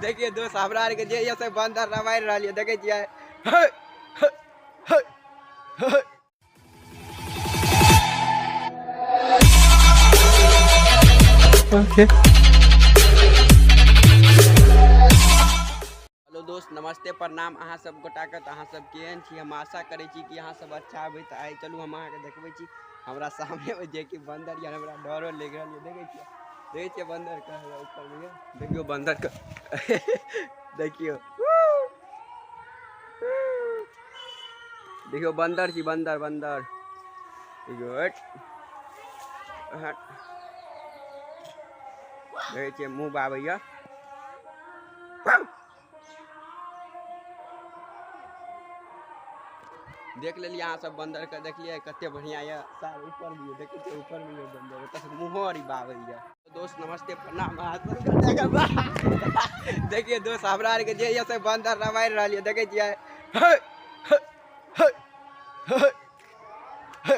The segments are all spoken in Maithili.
देखिए दोस्त हमरा आरके जे यऽ से बन्दर रमारि रहल यऽ देखै छियै। हे हे हे हे। Okay. Hello दोस्त, नमस्ते, प्रणाम अहाँ सब गोटाके। तऽ अहाँ सब केहन छी? हम आशा करै छी कि अहाँ सब अच्छा हेबै। तऽ आइ चलू हम अहाँके देखबै छी हमरा सामनेमे जे कि बन्दर यऽ। हमरा डरो लागि रहल यऽ। देखै छियै, देखै छियै बन्दरके ऊपरमे यऽ। देखियौ बन्दरके, देखियौ देखियौ बन्दर छी, बन्दर बन्दर। देखियौ, हट हट, देखै छियै मुँह बाबैया। देख लेलियै अहाँ सब बन्दरके, देखलियै कते बढ़िआँ यऽ सार। ऊपर भी देखै छियै, ऊपर भी यऽ बन्दर, ओतऽ मुँहो आर बाबैया। दोस्त नमस्ते, प्रणाम अहाँ सब। देखिए दोस्त हमरा आरके जे यऽ से बन्दर रमारि रहल यऽ, देखै छियै। हे हे हे हे हे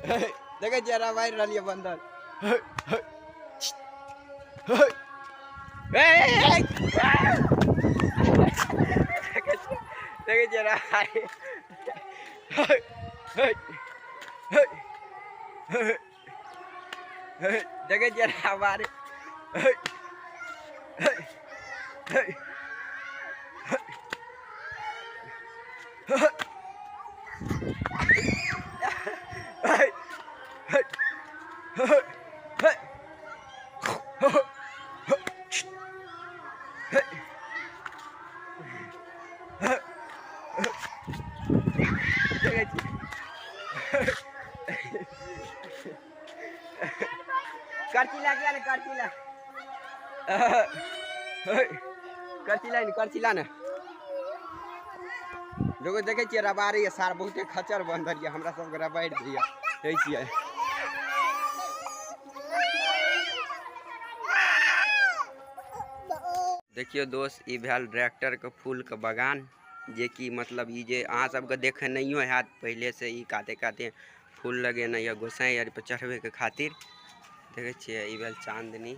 हे, देखै छियै रमारि रहल यऽ बन्दर। हे हे हे, देखै छियै रमारि। हे हे हे हे, देखै छियै रमारि। हे हे हे करची ला गया ने, करची ला, करची ला ने, करची ला ने। देखो, देखै छियै रबारी सार, बहुते खच्चर बन्दर यऽ, हमरा सबके रबारि दैया। देखै छियै। देखियौ दोस्त, ई भेल ट्रैक्टरके फूलके बगान, जेकि मतलब ई जे अहाँ सबके देखे नहियो हैत पहिलेसँ, ई काते काते फूल लगेने यऽ गोसाई आर पर चढ़बैके खातिर। देखै छियै, ई भेल चाँदनी।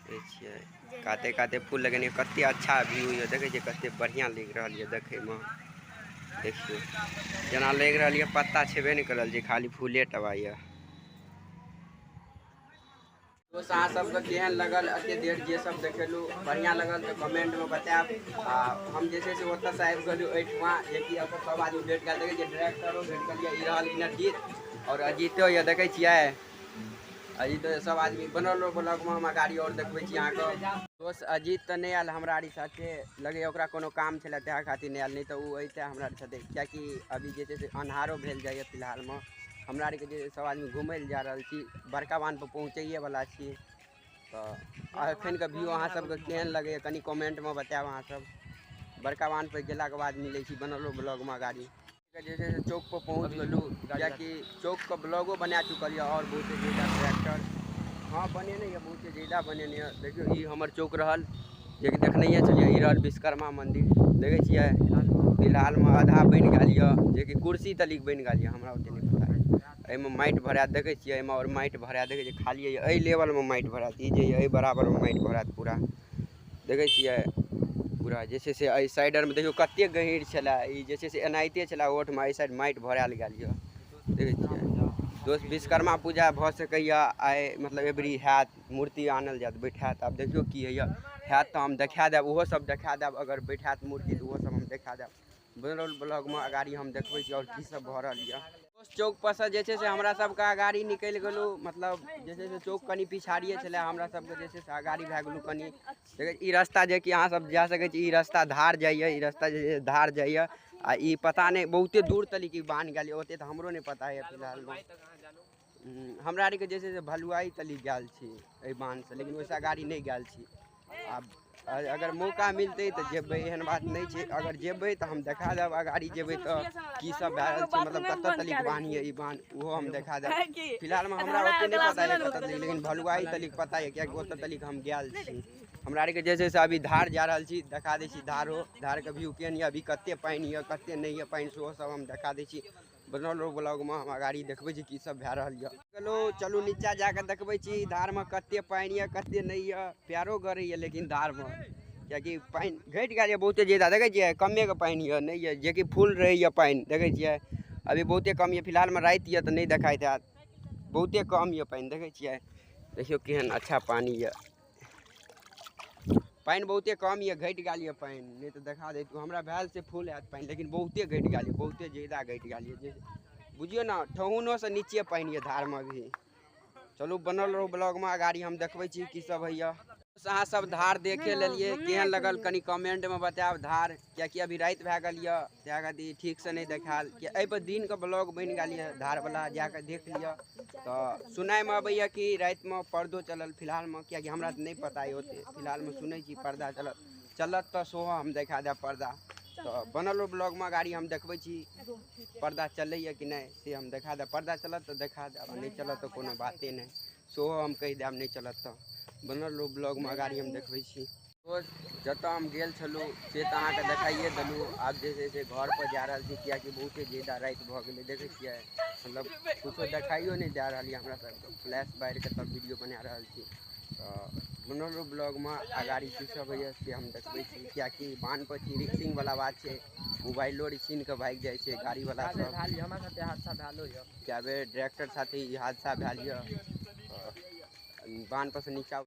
देखै छियै काते काते फूल लगेने, कते अच्छा व्यू यऽ। देखै छियै कते बढ़िआँ लागि रहल यऽ देखैमे। देखियौ जेना लागि रहल यऽ पत्ता छेबे नहि करल छै, खाली फूले टबा यऽ। दोस्त अहाँ सबके केहन लगल एते देर जे सब देखेलहुँ? बढ़िआँ लगल तऽ कमेंटमे बतायब। आ हम जे छै से ओतऽसँ आबि गेलहुँ एहिठमा, जेकि ओतऽ सब आदमी भेट गेल। देखै छियै डायरेक्टरो भेट गेल यऽ। ई रहल इनरजीत आओर अजीतो यऽ, देखै छियै अजीतो। सब आदमी बनल रहो ब्लॉगमे, हम गाड़ी आओर देखबै छी अहाँके। दोस्त अजीत तऽ नहि आयल हमरा आरी साथे, लगैए ओकरा कोनो काम छलै ताहि खातिर नहि आयल, नहि तऽ ओ अइतै हमरा आरी साथे। किएकि अभी जे छै से अन्हारो भेल जाइए। फिलहालमे हमरा आरके जे सब आदमी घुमय लए जा रहल छी, बड़का बान्हपर पहुँचैएवला छी। तऽ एखनके व्यू अहाँ सबके केहन लगैए कनि कमेंटमे बतायब। अहाँ सब बड़का बान्हपर गेलाके बाद मिलै छी, बनल ब्लॉगमे। गाड़ी जे छै से चौकपर पहुँच गेलहुँ, किएकि चौकके ब्लॉगो बना चुकल यऽ आओर बहुते ज्यादा ट्रैक्टर हाँ बनेने यऽ, बहुते ज्यादा बनेने यऽ। देखियौ, ई हमर चौक रहल जेकि देखनैये छलियै। ई रहल विश्वकर्मा मन्दिर, देखै छियै। फिलहालमे आधा बनि गेल यऽ, जेकि कुर्सी तलिक बनि गेल यऽ, हमरा ओते नहि पता। एहिमे माटि भरायत, देखै छियै, एहिमे आओर माटि भरायत। देखै छियै, खाली एहि लेवलमे माटि भरायत। ई जे यऽ एहि बराबरमे माटि भरायत पूरा, देखै छियै पूरा जे छै से एहि साइड आरमे। देखियौ कते गहीँर छलै ई, जे छै से एनाहिते छलै ओठमे, एहि साइड माटि भरायल गेल यऽ, देखै छियै। दोस्त विश्वकर्मा पूजा भऽ सकैए आइ, मतलब एबरी हैत, मूर्ति आनल जायत, बैठायत। आब देखियौ की होइए, हैत तऽ हम देखा देब, ओहो सब देखा देब। अगर बैठायत मूर्ति तऽ ओहो सब हम देखा देब। बनल ब्लॉगमे अगाड़ी हम देखबै छी आओर की सब भऽ रहल यऽ। चौक पर से जे छै से हमरा सबके अगाड़ी निकलि गेलहुँ, मतलब जे छै से चौक कनि पिछाड़िए छलै, हमरा सबके जे छै से अगाड़ी भए गेलहुँ कनि। देखै ई रास्ता जे कि अहाँ सब जा सकै छी, ई रास्ता धार जाइए, ई रास्ता जे छै धार जाइए। आ ई पता नहि बहुते दूर तलिक ई बान्ह गेल यऽ, ओते तऽ हमरो नहि पता यऽ। फिलहालमे हमरा आरके जे छै से भलुआही तलिक गेल छी एहि बान्हसँ, लेकिन ओहिसँ अगाड़ी नहि गेल छी। आब अगर मौका मिलतै तऽ जेबै, एहन बात नहि छै। अगर जेबै तऽ हम देखा देब, अगाड़ी जेबै तऽ की सब भए रहल छै, मतलब कतऽ तलिक बान्ह यऽ ई बान्ह, ओहो हम देखा देब। फिलहालमे हमरा ओते नहि पता यऽ कतऽ तलिक, लेकिन भलुआही तलिक पता यऽ, किएकि ओतऽ तलिक हम गेल छी। हमरा आरके जे छै से अभी धार जा रहल छी, देखा दै छी धारो, धारके व्यू केहन यऽ, अभी कते पानि यऽ, कते नहि यऽ पानि, सेहो सब हम देखा दै छी। बनल रहू ब्लॉगमे, हम अगाड़ी देखबै छी की सब भए रहल यऽ। चलो चलू नीचा जाके देखबै छी धारमे कते पानि यऽ कते नहि यऽ। पैरो गड़ैए लेकिन धारमे, किएकि पानि घटि गेल यऽ बहुते ज्यादा। देखै छियै कमेके पानि यऽ, नहि यऽ जेकि फुल रहैए पानि। देखै छियै अभी बहुते कम यऽ, फिलहालमे राति यऽ तऽ नहि देखाइत हैत, बहुते कम यऽ पानि। देखै छियै, देखियौ केहन अच्छा पानि यऽ। पानि बहुते कम यऽ, घटि गेल यऽ पानि, नहि तऽ देखा दैतहुँ। हमरा भेल से फुल हैत पानि, लेकिन बहुते घटि गेल यऽ, बहुते ज्यादा घटि गेल यऽ, जे बुझियौ ने ठेहुनोसँ नीचे पानि यऽ धारमे अभी। चलू बनल रहू ब्लॉगमे, अगाड़ी हम देखबै छी की सब होइए। अहाँ सब धार देखे लेलियै, केहन लगल कनि कमेंटमे बतायब धार, किएकि अभी राति भए गेल यऽ तैं खातिर ठीकसँ नहि देखायल। कि एहिपर दिनके ब्लॉग बनि गेल यऽ धारवला, जाकऽ देख लिअ। तऽ सुनाइमे अबैए कि रातिमे पर्दो चलल फिलहालमे, किएकि हमरा तऽ नहि पता यऽ ओतेक, फिलहालमे सुनै छी पर्दा चलल, चलत तऽ सेहो हम देखा देब पर्दा। तऽ बनल रहू ब्लॉगमे, अगाड़ी हम देखबै छी पर्दा चलैए कि नहि, से हम देखा देब। पर्दा चलत तऽ देखा देब, आ नहि चलत तऽ कोनो बाते नहि, सेहो हम कहि देब नहि चलत तऽ। बनल रहू ब्लॉगमे, अगाड़ी हम देखबै छी। दोस्त जतऽ हम गेल छलहुँ से तऽ अहाँके देखाइए देलहुँ। आब जे छै से घरपर जा रहल छी, किएकि बहुते ज्यादा राति भऽ गेलै। देखै छियै मतलब किछो देखाइयो नहि दए रहल यऽ हमरा सबके, फ्लैश बारिके तब वीडियो बना रहल छी। तऽ बनल रहू ब्लॉगमे, अगाड़ी की सब होइए से हम देखबै छी। किएकि बान्हपर छी, रिक्सिंगवला बात छै, मोबाइलो छीन कऽ भागि जाइ छै गाड़ीवला सब। हमरा साथे हादसा भेलो यऽ कए बेर डायरेक्टर साथे ई हादसा भेल यऽ, बान्हपर सँ नीचा।